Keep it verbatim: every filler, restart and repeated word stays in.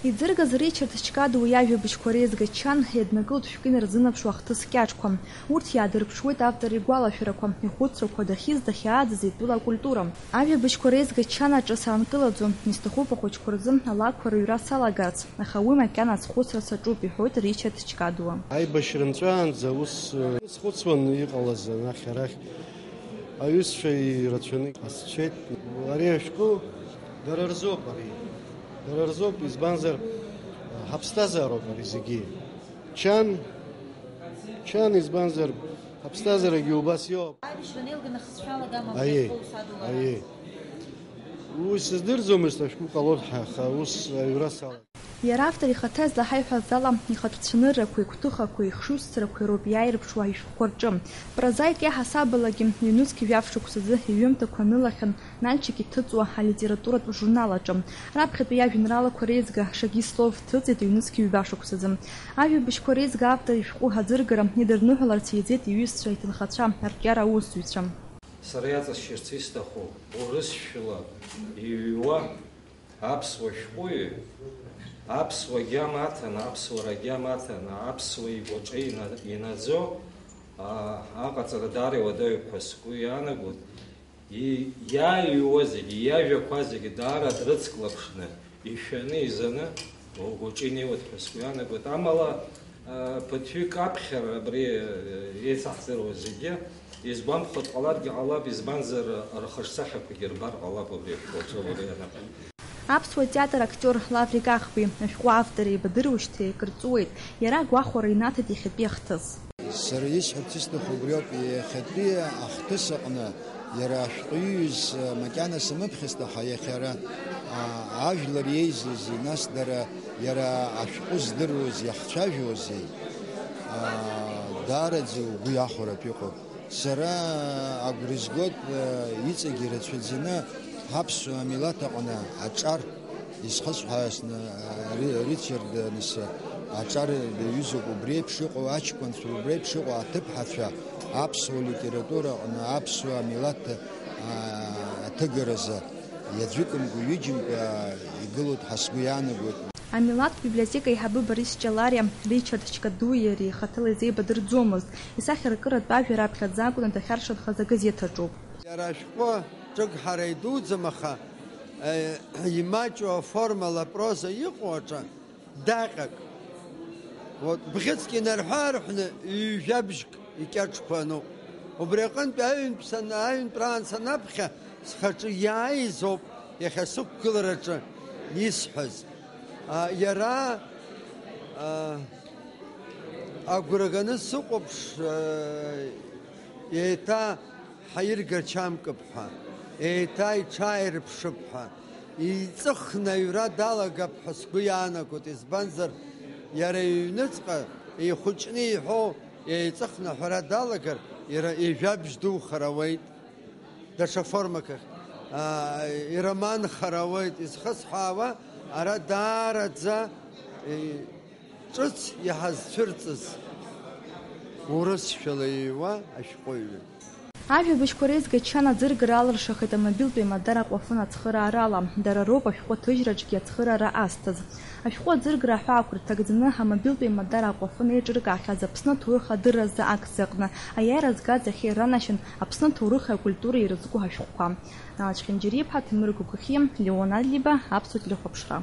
Иӡыргаз Ричард Чкадуа иажәабжьқәа реизга Чан иаднакылт шәкы инарзынаԥшуа ахҭыс кьаҿқәа. Урҭ иаадырԥшуеит автор игәалашәарақәа, ихәыцрақәа, дахьиз-дахьааӡаз итәыла акультура. Ажәабжьқәа реизга Чан аҿы саанкылаӡом, исҭахуп ахәыҷқәа рзы алакәқәа рыҩра салагарц, аха уи макьана схәыцра саҿуп, иҳәоит Ричард Чкадуа. Аибашьра нҵәаанӡа ус, э, схәыцуан иҟалаз анахь-арахь. Аҩызцәа ирацәаны ҟасҵеит. Ари ашәҟәы дара рзоуп ари. Дара рзоуп, избанзар, ҳаԥсҭазаароуп ари зегьы. Чан, чан, избанзар, ҳаԥсҭазаарагьы убас иоуп. Аибашьра анеилга нахысцәалага амамкәа Аиеи, ус адулара. Аиеи. Уи сыздырӡомызт ашәҟәы ҟалон ҳәа, аха ус аҩра салагеит. Иара автор ихаҭа излаҳаиҳәаз ала, ихатә цәаныррақәеи, игәҭыхақәеи, ихшыҩзцарақәеи роуп иааирԥшуа ишәҟәқәа рҿы. Прозаик иаҳасабалагьы ҩнызқь жәаф шықәсазы иҩымҭақәа анылахьан Нальчик иҭыҵуа алитературатә журнал аҿы. Раԥхьатәи иажәеинраалақәа реизга Шаги слов дҭыҵит ҩнызқь ҩба шықәсазы. Ажәабжьқәа реизга автор ишәҟәы аӡыргара идырныҳәаларц ииӡеит иҩызцәа, иҭынхацәа, арҿиара аусзуҩцәа. Сара иаҵасшьырц исҭаху, урысшәла иҩуа аԥсуа шәҟәыҩҩы, аԥсуа гьама аҭаны, аԥсуара агьама аҭаны, аԥсуа игәаҿы ина-, инаӡо, аа, аҟаҵара даара иуадаҩуп ҳәа сгәы иаанагоит. И-, иааҩуа зегьы, иажәақәа зегьы даара дрыцклаԥшны, ишәаны, изаны, угәаҿы инеиуеит ҳәа сгәы иаанагоит. Амала, а, ԥыҭҩык аԥхьара абри, а, еицаҳзыруа зегьы, изгәамԥхо дҟаларгьы ҟалап, избанзар, а, рхаҿсахьақәагьы рбар ҟалап убри ашәҟәы аҿы уара ианаҳәа. Аԥсуа театр актиор Лаврик Ахбеи ашәҟәы автор еибадыруашьҭеи акыр ҵуеит, иара агәахәара инаҭеит иахьатәи ахҭыс. Сара исҳәарц исҭаху убриоуп, иахьатәи ахҭыс аҟны иара ашәҟәы ииҩыз, а, макьана самыԥхьаст, аха иахьа ара, а, ажәлар иеизызи, нас дара иара ашәҟәы здыруаз иахцәажәозеи, а, даараӡа угәы иахәаратә иҟоуп. Сара агәра изгоит, а, иҵегьы ирацәаӡаны ҳаԥсуа милаҭ аҟны аҿар изхысҳәаазны, а, Ри-, Ричард, а, нас, а, аҿар даҩызоуп, убри еиԥш иҟоу аҷкәынцәа, убри еиԥш иҟоу аҭыԥҳацәа аԥсуа литература аҟны аԥсуа милаҭ, а, аҭыгаразы иаӡәыкымкәа, ҩыџьамкәа, а, игылоуп ҳәа сгәы иаанагоит. Амилаҭтә библиотека аиҳабы Борис Ҷалариа Ричард Чкадуи иареи хаҭала изеибадырӡомызт, исахьаркыратә ажәа раԥхьаӡа акәны дахьаршанхаз агазеҭ аҿоуп. Иара ашәҟәы ҿыгҳара идуӡӡам, аха, э, имаҷу аформала апроза иҟоу аҿы даҟьак. Вот, бӷьыцк инарҳәы-аарҳәны ҩажәабжьк икьаҿқәа ануп. Убри аҟынтә аҩынтә сан-, аҩынтәраан санаԥхьа, схаҿы иааиз ауп иахьа сықәгылараҿы исҳәаз. А, иара, а, агәра ганы сыҟоуп, ш-, а, еиҭа ҳаиргачамкып ҳәа, еиҭа иҽааирԥшып ҳәа, еиҵыхны аҩра далагап ҳәа сгәы иаанагоит, избанзар, иара иҩныҵҟа ихәыҷны иҳәоу еиҵыхны аҳәара далагар, иара ижәабжь духар ауеит, даҽа формак ахь, аа, ироманхар ауеит, изхысҳәаауа, ара даараӡа, е, ҿыц иҳазцәырҵыз урысшәала иҩуа ашәҟәыҩҩы. Ажәабжьқәа реизга Чан аӡыргара алыршахеит амобилтә еимадара Аҟәафын ацхыраарала. Дара роуп ашәҟәы аҭыжьраҿгьы ацхыраара азҭаз. Ашәҟәы аӡыргара аҳәаақәа рҭагӡаны амобилтә еимадара Аҟәафын еиҿыркаахьаз Аԥсны аҭоурых адырразы акциа аҟны аиааира згаз ахьеиранашьан Аԥсны аҭоурыхи акультуреи ирызку ашәҟәқәа. Нала Чхьынџьариа-иԥҳа, Ҭемыр Гәыгәхьиа, Леон Адлеиба, Аԥсуа телехәаԥшра.